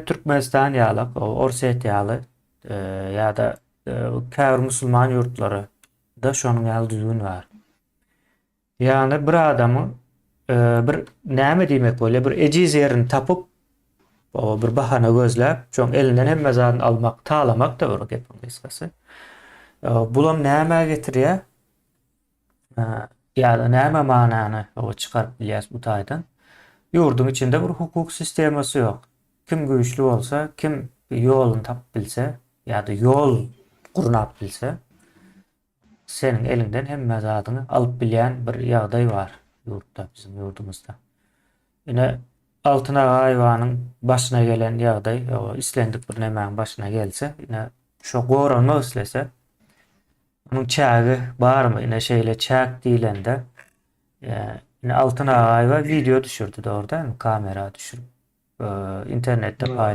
Türkmenistan ýaly, Orsýet ýaly ýa-da käbir musulman ýurtlary da şonuň ýaly düzgün bar. Ýagny bir adamyň bir näme diýmek bolýar, bir ejiz ýerini tapyp, bir bahana gözläp, şoň elinden hemme zadyny almak, talamak da bir gepiň gysgasy. Bulam nämä getirýär? Ýa-da näme manany çykaryp bilýäris bu taýdan? Ýurduň içinde bir hukuk sistemasy ýok. Kim güýçli bolsa, kim ýoluny tapyp bilse ýa-da ýol gurnap bilse, seniň eliňden hemme zadyňy alyp bilýän bir ýagdaý bar ýurtda, biziň ýurdumyzda. Ine, Altyn Agaýewanyň başyna gelen ýagdaý, islendik bir nemäň başyna gelse, ine, şo goranmak islese, Munuň çägi barmy? Ine şeýle çäk diýlende, ine Altyn Agaýewa wideo düşürdi, dogry dälmi? Kamera düşürip, internetde paýlaşdy.